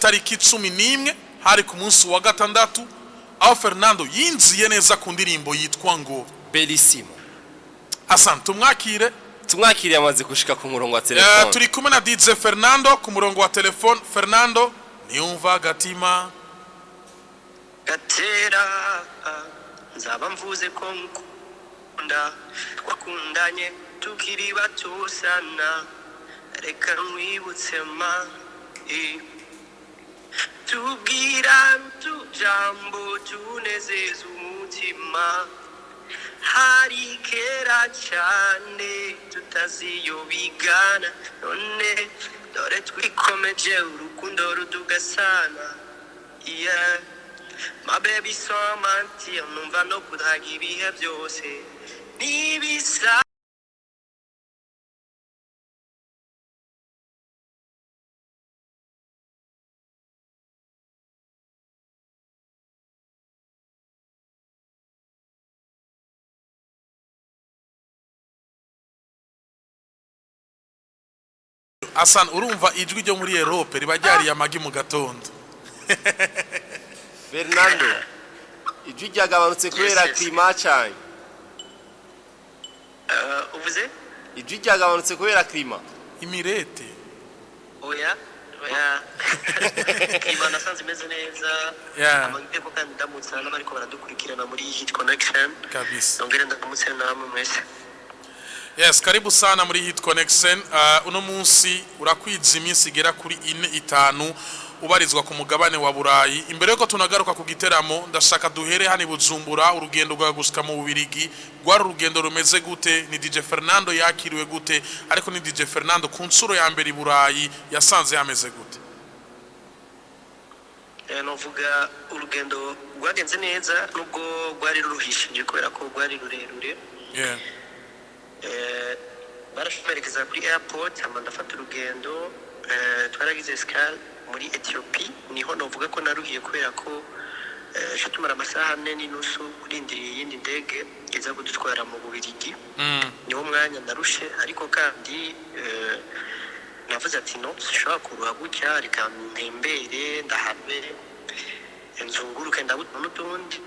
Tariki 11, hari ku munsi wa gatandatu, aho Fernando yinjiye neza ku ndirimbo yitwa ngo Bellissimo. Asante, tumwakire. Tumwakiriye, amaze gushika ku murongo wa telefone. Turi kumwe na DJ Fernando ku murongo wa telefone. Fernando, niyumva gatima Gatera, nzaba mvuze ko nkunda. Twakundanye tukiri bato sana, reka nkwibutse ma tubwira utujambo tunezeza umutima. Hari kera cyane tutazi iyo bigana, none dore twikomeje, urukundo rudugasana, yeah. My baby sans mentir, numva no kudraga ibihe byose nibisa. Asante, urumva ijwi ryo muri Europe riba ryariye amagi mu gatondo. Fernando, ijwi ryagabanutse kubera Yes. climat cyane? Uvuze? Ijwi ryagabanutse kubera climat? Imirete. Oya, oya, climat nasanze imeze neza. Amageko kandi ndamutse n'abariko baradukurikirana muri Hit Connection. Kabisa. Nongere ndamutse namwe mwese. Yes, karibu sana muri Hit Connection. Uno munsi urakwiza iminsi igera kuri ine, itanu ubarizwa ku mugabane wa Burayi. Imbere yuko tunagaruka ku giteramo, ndashaka duhere hano i Bujumbura. Urugendo rwa gushika mu Bubirigi rwari urugendo rumeze gute? Ni DJ Fernando yakiriwe gute? Ariko ni DJ Fernando ku nshuro ya mbere i Burayi, yasanze hameze gute? Novuga urugendo rwagenze neza nubwo rwari ruruhishije kubera ko rwari rurerure. Barashoberekeza kuri airport, hama ndafata urugendo. Twaragize escale muri Ethiopie, niho novuga ko naruhiye kubera ko ejo tumara amasaha 4.5 urindiriye iyindi ndege iza kudutwara mu Bubirigi. Niwo mwanya narushe, ariko kandi navuze ati: "No, sinshobora kuruha gutya, reka ntembere, ndahabe, nzunguruke, ndabona n'utundi."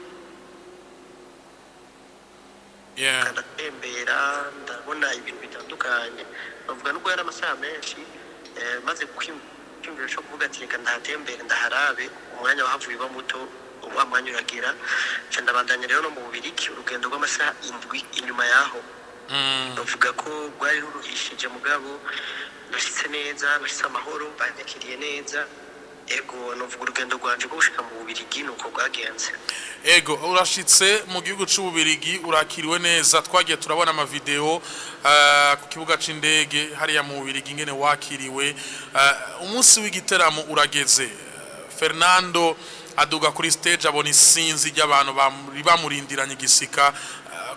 Ndatembera, ndabona ibintu bitandukanye. Bavuga nubwo yari amasaha menshi, maze kwiyumvira cyo kuvuga ati: "Reka ndahatembere, ndaharabe," umwanya wahavuye uba muto, wa mwanya uragera, nca ndabandanya rero no mu Bubirigi, urugendo rw'amasaha 7 inyuma yaho. Bavuga ko rwari ruruhishije, mugabo nashyitse neza, nashyitse amahoro, banyakiriye neza. Ego, nuvuga urugendo rwanje rwo gushika mu Bubirigi nuko rwagenze. Ego, urashitse mu gihugu c'Ububirigi, urakiriwe neza. Twagiye turabona amavideo ku kibuga c'indege hariya mu Bubirigi ingene wakiriwe. Umunsi w'igiteramo urageze. Fernando aduga kuri stage, abona isinzi ry'abantu bamurindiranye igisika.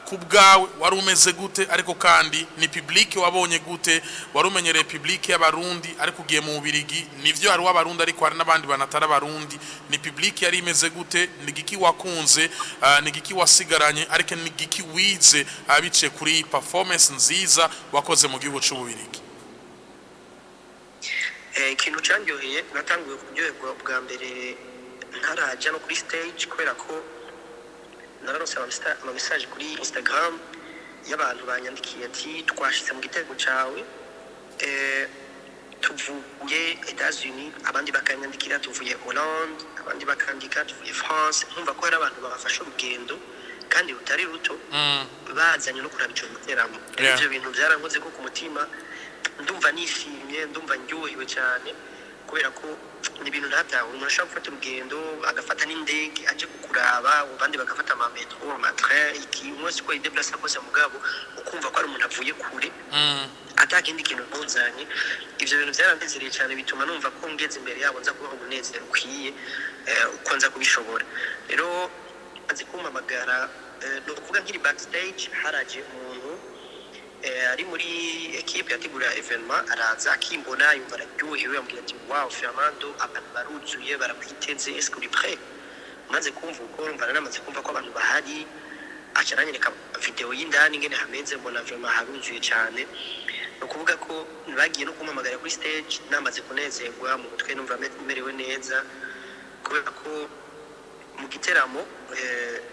Ku bwawe wari umeze gute? Ariko kandi ni public wabonye gute? Wari umenyereye public y'Abarundi, ariko ugiye mu Bubirigi, nivyo hari w'Abarundi, ariko hari n'abandi banatari Abarundi. Ni public yari imeze gute? Ni giki wakunze? Ni giki wasigaranye? Ariko ni giki wize biciye kuri performance nziza wakoze mu gihugu c'Ububirigi? Ikintu candyoheye, natanguye kuryoherwa bwa mbere ntaraja no kuri stage, kubera ko nararonse ama message kuri Instagram y'abantu banyandikiye ati: "Twashitse mu gitego cawe, tuvuye Etats-Unis," abandi bakanyandikira: "Tuvuye Hollande," abandi bakandika: "Tuvuye France." Nkumva ko hari abantu bafashe urugendo kandi rutari ruto, bazanye no kuraba ico giteramo. Rero ivyo bintu byarankoze ko ku mutima, ndumva nishimye, ndumva ndyohewe cyane, kubera ko ni ibintu ntatawe. Umuntu ashobora gufata urugendo, agafata n'indege aje kukuraba, abandi bagafata ama métro, ama train, iki, umwe wese uko yideplasa kose, mugabo ukumva ko ari umuntu avuye kure, atakindi kintu ntuzanye. Ivyo bintu byaranezereye cyane, bituma numva ko ngeze imbere yabo nza kubaha umunezero ukwiye, uko nza kubishobora. Rero azi kumpamagara, ni ukuvuga nkiri backstage, haraje umuntu ari muri equipe yategura événement, araza akimbona, yumva araryohewe, ambwira ati: "Wow, Fernando, abantu baruzuye, barakwiteze, est-ce que uri prêt?" Maze kumva uko, numva naramaze kumva ko abantu bahari, aca aranyereka video y'indani ingene hameze, mbona vraiment haruzuye cyane. Ni ukuvuga ko bagiye no kumpamagara kuri stage namaze kunezerwa mu mutwe, numva merewe neza, kubera ko mu giteramo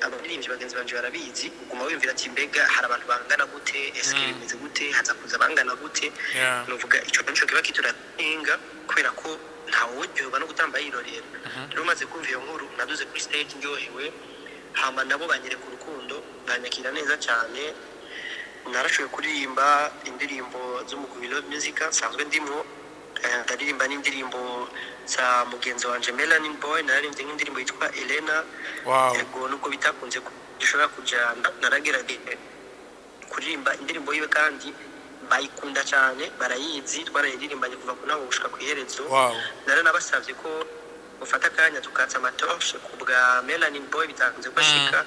abaririmbyi bagenzi banje barabizi, uguma wiyumvira ati: "Mbega hari abantu bangana gute? Eske bimeze gute? Haza kuza bangana gute?" Nuvuga ico nico kiba kituratinga, kubera ko ntawe uryoherwa no gutamba yirorera. Rero maze kumva iyo nkuru, naduze kuri stage ndyohewe, hama nabo banyereka urukundo, banyakira neza cyane. Narashoboye kuririmba indirimbo z'umugwi Love Music nsanzwe ndimwo, ndaririmba n'indirimbo za mugenzi wanje Melanin Boy. Nararimbye nk'indirimbo yitwa Elena. Ego, nubwo bitakunze ko dushobora kujyana, naragerageje kuririmba indirimbo yiwe kandi bayikunda cyane, barayizi, twarayiririmbanye kuva ku ntango gushika ku iherezo. Naranabasabye ko mufata akanya tukatsa amatorche ku bwa Melanin Boy, bitakunze ko ashika.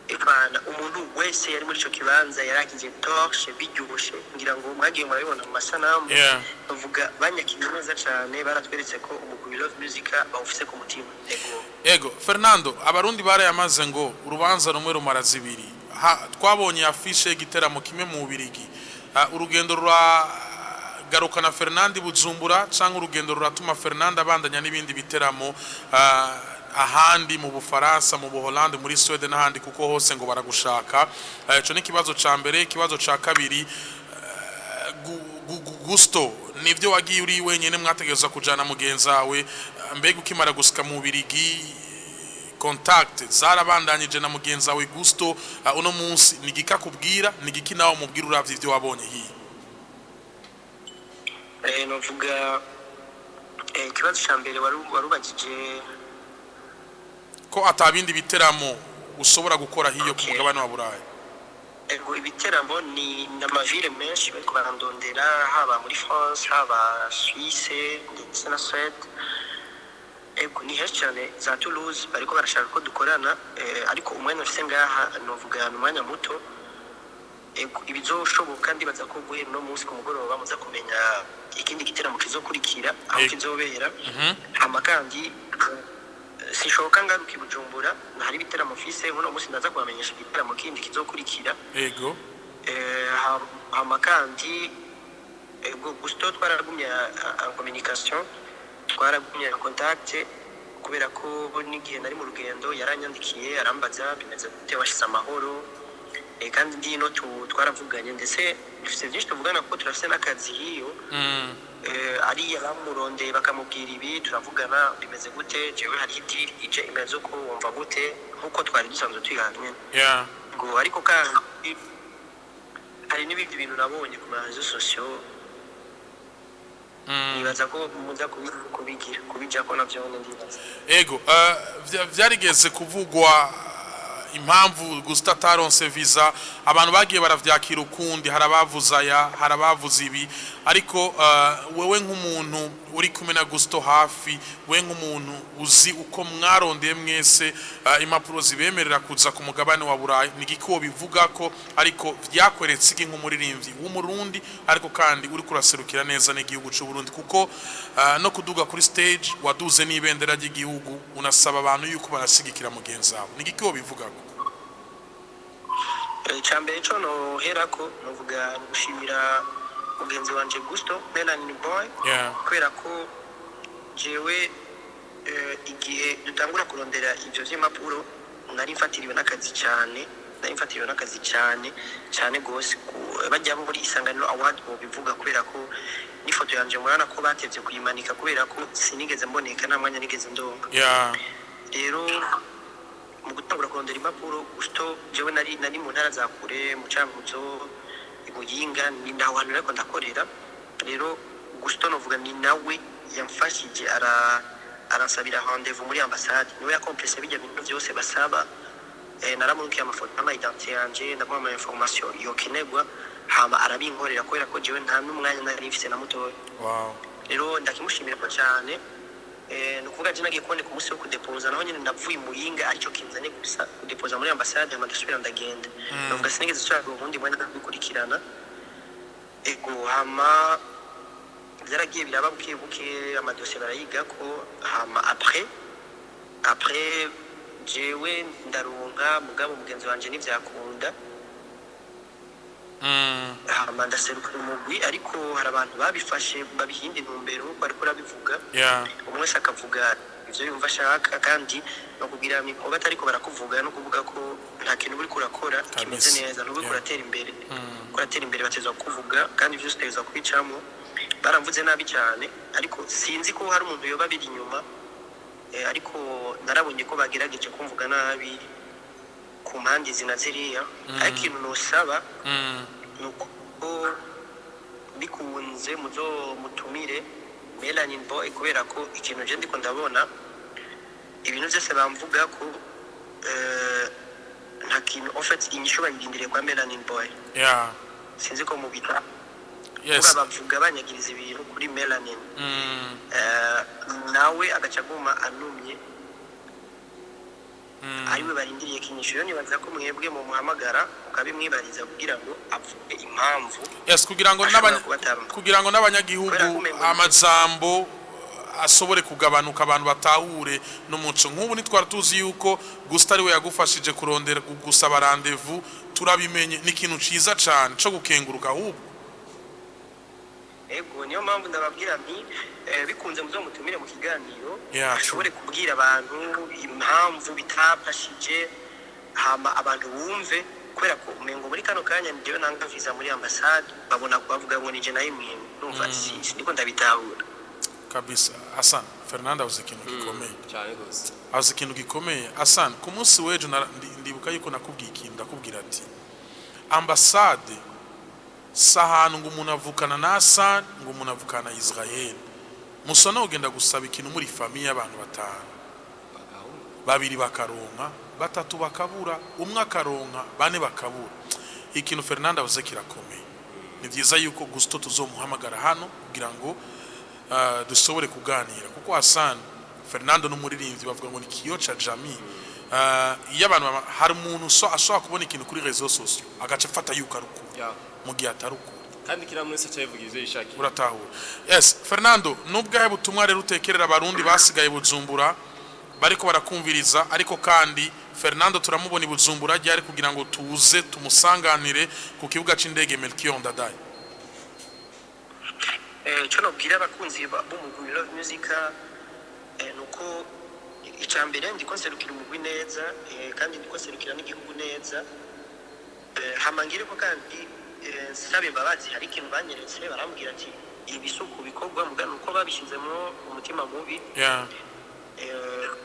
Ivana umuntu wese yari muri ico kibanza yarakije torche biryoshe, ngira ngo mwagiye murabibona mu masanamu. Bavuga banyakiriye neza cyane, baratweretse ko umugwi Love Music bawufise ku mutima. Ego. Ego Fernando, Abarundi barayamaze ngo urubanza rumwe rumara zibiri. Twabonye affiche y'igiteramo kimwe mu Bubirigi. Urugendo ruragarukana Fernando i Bujumbura, cyangwa urugendo ruratuma Fernando abandanya n'ibindi biteramo ahandi mu Bufaransa, mu Buholande, muri Swede n'ahandi, kuko hose ngo baragushaka? Ico ni ikibazo ca mbere. Ikibazo ca kabiri, Gusto, nivyo wagiye uri wenyene, mwategerezwa kujana mugenzi wawe. Mbega ukimara gusika mu Bubirigi, contact zarabandanyije na mugenzi wawe Gusto? Uno munsi ni igiki akubwira, ni igiki nawe umubwira uravye ivyo wabonye hiya? Novuga ikibazo ca mbere warubagije ko atabindi biteramo ushobora gukora hiyo ku mugabane wa Burayi. Ego, ibiteramo ni n'amaville menshi bariko barandondera, haba muri France, haba Suisse ndetse na Suède. Ego, ni henshi cyane, za Toulouse bariko barashaka ko dukorana, ariko umwanya mfise ngaha novuga ni umwanya muto. Ego, ibizoshoboka ndibaza ko guhera uno munsi ku mugoroba muza kumenya ikindi giteramo kizokurikira aho kizobera. Hama kandi sinshoboka ngaruka i Bujumbura, hari ibiteramo mfise. Uno munsi ndaza kubamenyesha igiteramo kindi kizokurikira. Hama kandi ego, Gusto twaragumye en communication, twaragumye en contact, kubera ko n'igihe nari mu rugendo yaranyandikiye arambaza: "Bimeze gute? Washize amahoro?" Kandi ndi ino twaravuganye, ndetse dufite byinshi tuvugana kuko turafise n'akazi hiyo. Ariya bamurondeye bakamubwira ibi, turavugana: "Bimeze gute? Jewe hari idiri ije imeze uko, wumva gute?" Nk'uko twari dusanzwe tuyihanye. Ngo ariko kandi hari n'ibindi bintu nabonye ku ma réseaux sociaux, nibaza ko muza kubigira kubijako navyo ndibaza. Ego, vyarigeze kuvugwa impamvu Gusto ataronse visa, abantu bagiye baravyakira ukundi, hari abavuze aya, hari abavuze ibi, ariko wewe nk'umuntu uri kumwe na Gusto hafi, we nk'umuntu uzi uko mwarondeye mwese impapuro zibemerera kuza ku mugabane wa Burayi, ni igiki bivuga ko ariko vyakweretse iki nk'umuririmbyi w'Umurundi, ariko kandi uri kuraserukira neza n'igihugu c'u Burundi, kuko no kuduga kuri stage waduze n'ibendera ry'igihugu, unasaba abantu yuko barasigikira mugenzi wawe, ni igiki bivugako? Icya mbere cyo noherako novuga ni gushimira mugenzi wanje Gusto Melanin Boy, kubera ko jewe igihe dutangura kurondera ivyo vy'impapuro nari mfatiriwe n'akazi cyane, nari mfatiriwe n'akazi cyane cyane gose. Bajya bo muri Isanganiro Award bivuga, kubera ko n'ifoto yanje murabona ko batevye kuyimanika, kubera ko sinigeze mboneka, nta mwanya nigeze ndonka. Rero mu gutangura kurondera impapuro, Gusto jewe nari mu ntara za kure, mu Cankuzo, i Muyinga, ni naho hantu ariko ndakorera. Rero Gusto novuga ni nawe yamfashije, aransabira rendez-vous muri ambasade, niwe yakomplese bijya bintu byose basaba. Naramurukiye amafoto n'ama identité yanje, ndamuha ama information yokenerwa, hama arabinkorera, kubera ko jewe nta n'umwanya nari mfise na mutoya. Rero ndakimushimira ko cyane. Ni ukuvuga je nagiye kuboneka umunsi wo kudepoza, naho nyine ndavuye i Muyinga, aricyo kinzanye gusa kudepoza muri ambasade, hama ndasubira ndagenda. Navuga sinigeze nsubira ubundi mwanya ndabikurikirana. Ego, hama byaragiye biraba buke buke, amadosiye barayigako, hama après jewe ndaronka, mugabo mugenzi wanje ntivyakunda. Hama ndaserukira umugwi, ariko hari abantu babifashe babihinda intumbero nk'uko ariko urabivuga. Umwe wese akavuga ivyo yumva ashaka, kandi no kugira ngo batariko barakuvuga no kuvuga ko nta kintu uriko urakora kimeze neza, n'ubu uratera imbere, kuratera imbere bateza kuvuga, kandi vyose utegerezwa kubicamwo. Baramvuze nabi cyane, ariko sinzi ko hari umuntu yoba biri inyuma, ariko narabonye ko bagerageje kumvuga nabi ku mpande izi na ziriya. Ariko ikintu nosaba ni uko bikunze muzo mutumire Melanin Boy, kubera ko ikintu je ndiko ndabona, ibintu byose bamvuga ko nta kintu, en fait inyishu bayirindiriye kwa Melanin Boy. Sinzi ko mubita bavuga banyagiriza ibintu kuri Melanin, nawe agaca aguma anumye, ariwe barindiriye kinyishu. Rero nibaza ko mwebwe mumuhamagara mukabimwibariza kugira ngo avuge impamvu Yes, kugira ngo ashobora kuba kugira ngo n'abanyagihugu Kubera ko umengo amajambo asobore kugabanuka, abantu batahure n'umuco. Nk'ubu nitwara tuzi yuko Gusta ariwe yagufashije kurondera gusaba rendez-vous, turabimenye, ni ikintu ciza cane co gukenguruka ahubwo. Ego, niyo mpamvu ndababwira nti bikunze muzomutumire mu kiganiro, ashobore kubwira abantu impamvu bitafashije, hama abantu bumve, kubera ko umengo muri kano kanya njyewe nanga visa muri ambasade, babona kubavuga ngo nije nayo imwe, numva siniko ndabitahura. Kabisa. Asan, Fernando avuze ikintu gikomeye. Cyane rwose. Avuze ikintu gikomeye. Asan, ku munsi w'ejo ndibuka yuko nakubwiye ikintu, ndakubwira ati ambasade si ahantu ngo umuntu avukana na Asan, ngo umuntu avukana na Israel. Musona ugenda gusaba ikintu muri famille y'abantu batanu, babiri bakaronka, batatu bakabura, umwe akaronka, bane bakabura. Ikintu Fernando avuze kirakomeye. Ni byiza yuko Gusto tuzomuhamagara hano kugira ngo dushobore kuganira, kuko Hassan, Fernando n'umuririmbyi bavuga ngo ni kioo cha jamii. Iyo abantu hari umuntu ashobora kubona ikintu kuri réseaux sociaux agaca afata yuko ari ukuri mu gihe atari ukuri. Kandi kiriya wese aca yivuga ivyo yishakiye. Uratahura. Yes, Fernando, nubwahe butumwa rero utekerera abarundi basigaye Bujumbura bariko barakumviriza? Ariko kandi Fernando turamubona i Bujumbura ryari kugira ngo tuze tumusanganire ku kibuga c'indege Melchior Ndadaye? Icyo nabwira abakunzi b'umugwi Love Music ni uko icya mbere ndiko nserukira umugwi neza, kandi ndiko nserukira n'igihugu neza. Hama ngire ko kandi nsaba imbabazi. Hari ikintu banyeretse, barambwira ati ibi si uku bikorwa, muga ni uko babishyizemo umutima mubi.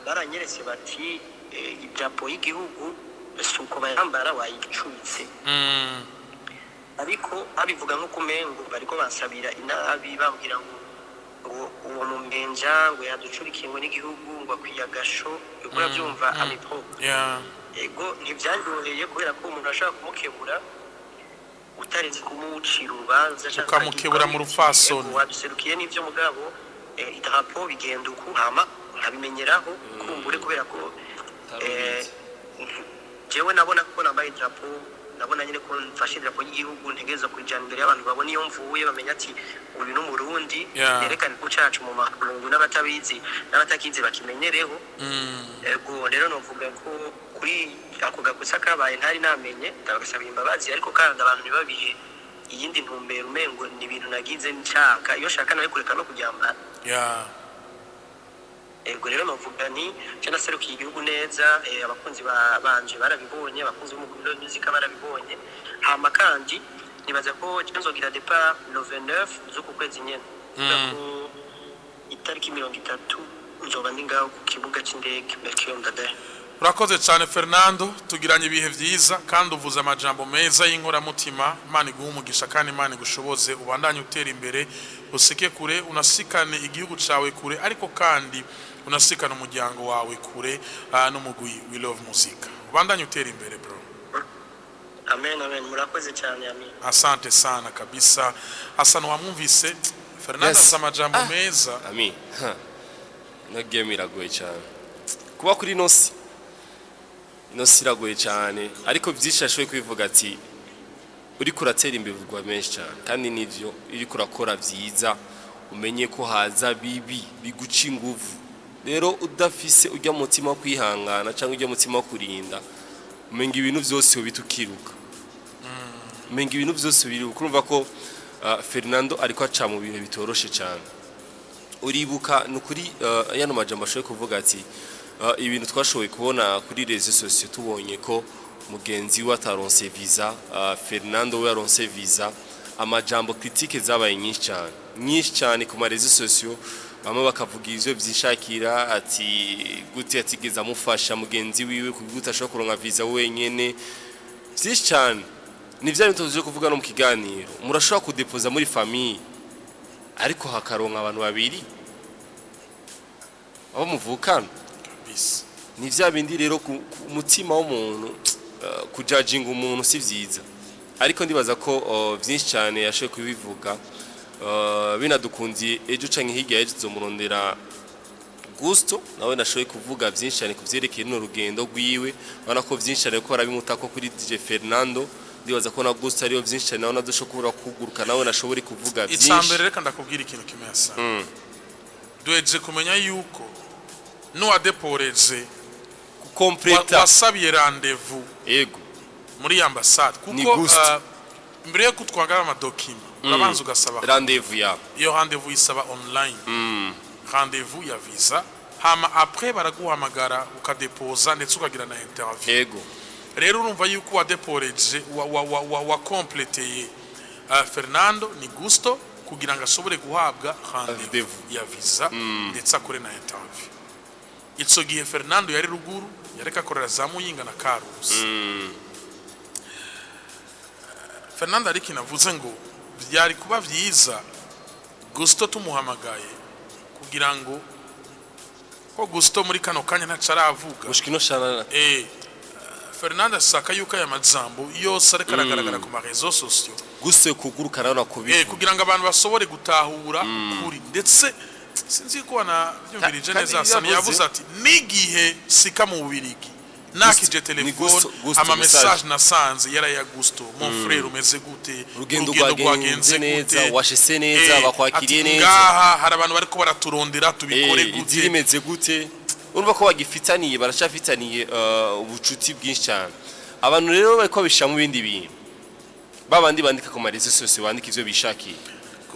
Baranyeretse bati idarapo y'igihugu si uko bayambara, wayicuritse. Ariko babivuga nk'uko umengo bariko bansabira inabi, bambwira ngo uwo mumbenja ngo yaducurikiye ngo n'igihugu, ngo akwiye agasho, uko urabyumva, amipo. Ego, ntibyaryoheye, kubera ko umuntu ashobora kumukebura utarinze kumucira urubanza canke Ukamukebura mu rupfasoni. Ego, waduserukiye n'ivyo, mugabo idarapo bigenda uku, hama nkabimenyeraho kumbure, kubera ko jewe nabona ko nambaye idarapo, nabona nyine ko mfashe idarapo y'igihugu, ntegereza kuyijana imbere y'abantu, babona iyo mvuye, bamenya ati uyu ni Umurundi. Yerekane ko cacu mu makungu, n'abatabizi n'abatakizi bakimenyereho. Ego, rero novuga ko kuri ako gakosa kabaye ntari namenye, ndagasaba imbabazi, ariko kandi abantu ntibabihe iyindi ntumbero, umengo ni ibintu nagize nshaka. Iyo nshaka nawe kureka no kuryambara. Ego, rero novuga nti je naserukiye igihugu neza, abakunzi banje barabibonye, abakunzi b'umugwi Music barabibonye. Hama kandi nibaza ko je nzogira départ le 29 z'uku kwezi nyene. Kuvuga ko itariki 30 nzoba ndi ngaho ku kibuga c'indege Melchior Ndadaye. Urakoze cyane Fernando, tugiranye ibihe byiza, kandi uvuze amajambo meza y'inkoramutima. Imana iguhe umugisha, kandi Imana igushoboze ubandanye utera imbere, usike kure, unasikane igihugu cyawe kure, ariko kandi unasikane umuryango wawe kure, n'umugwi We Love Music. Ubandanye utera imbere, bro. Amen, amen, murakoze cyane, amen. Asante sana kabisa. Asana, wamwumvise Fernando? Yes. Avuze amajambo meza. Ami, ha. Ino game iragoye cyane kuba kuri ino si, ino si iragoye cyane, ariko byinshi ashoboye kubivuga ati uriko uratera imbere uvugwa menshi cyane, kandi nivyo, uriko urakora byiza umenye ko haza bibi biguca inguvu. Rero udafise ujya mutima wo kwihangana cyangwa ujya mutima wo kurinda, umenga ibintu byose ubita ukiruka. Umenga ibintu byose biri kurumva ko Fernando ariko aca mu bintu bitoroshe cyane. Uribuka ni ukuri, yano majambo ashoboye kuvuga ati ibintu twashoboye kubona kuri réseaux sociaux, tubonye ko mugenzi we ataronse visa, Fernando we yaronse visa, amajambo critique zabaye nyinshi cyane, nyinshi cyane ku ma réseaux sociaux. Bamwe bakavuga ivyo vyishakira, ati gute atigeze amufasha mugenzi wiwe, gute ashobora kuronka visa wenyene, vyinshi cyane. Ni vya bintu tuje kuvuga no mu kiganiro: murashobora kudepoza muri famille, ariko hakaronka abantu babiri abo muvukana. Kabisa. Ni vya bindi rero ku mutima w'umuntu, kujajinga umuntu si vyiza, ariko ndibaza ko vyinshi cyane yashoboye kubivuga. Binadukundiye ejo canke hirya y'ejo tuzomurondera Gusto, nawe nashoboye kuvuga byinshi cyane ku vyerekeye runo rugendo rwiwe. Urabona ko vyinshi cyane ko barabimutako kuri DJ Fernando. Ndibaza ko na Gusto ariyo vyinshi cyane nawe nadushobora kuguruka, nawe nashobora kuvuga vyinshi. Icambere, reka ndakubwira ikintu kimwe yasa duheje kumenya yuko n'uwadeporeje completa wasabiye rendez-vous muri ambasade, Ni kuko Gusto. Mbere yo kutwagara ama documents urabanza ugasaba rendez-vous ya iyo rendez-vous isaba online rendez-vous ya visa, hama après baraguhamagara ukadepoza ndetse ukagira na interview. Rero urumva yuko wadeporeje wa completeye Fernando ni Gusto, kugira ngo ashobore guhabwa rendez-vous Rendez-vous. ya visa ndetse akore na interview. Ico gihe Fernando yari ruguru, yareka akorera za Muyinga na Karusi. Fernando ariko navuze ngo byari kuba vyiza Gusto tumuhamagaye, kugira ngo ko Gusto muri kano kanya ntaco aravuga. Gushika ino shana. Fernando ashaka yuko aya majambo yose ariko aragaragara ku ma réseaux sociaux Gusto kuguruka nawe nakubivuga. Kugira ngo abantu bashobore gutahura ukuri, ndetse sinzi ko wanabyumvirije Kandi neza, Hassan yavuze- yavuze ati n'igihe sika mu Bubirigi nakije Ni telefone, Gusto ama message. message nasanze yari ya Gusto: "Mon frère, umeze gute? Urugendo rwagenze neza, washitse neza, bakwakiriye ati, neza." "Ngaha hari abantu bariko baraturondera, tubikore idiri gute?" imeze gute? Urumva ko bagifitaniye, baracafitaniye ubucuti bwinshi cyane. Abantu rero bariko babishira mu bindi bintu, babandi bandika ku ma réseaux sociaux, bandika ivyo bishakiye.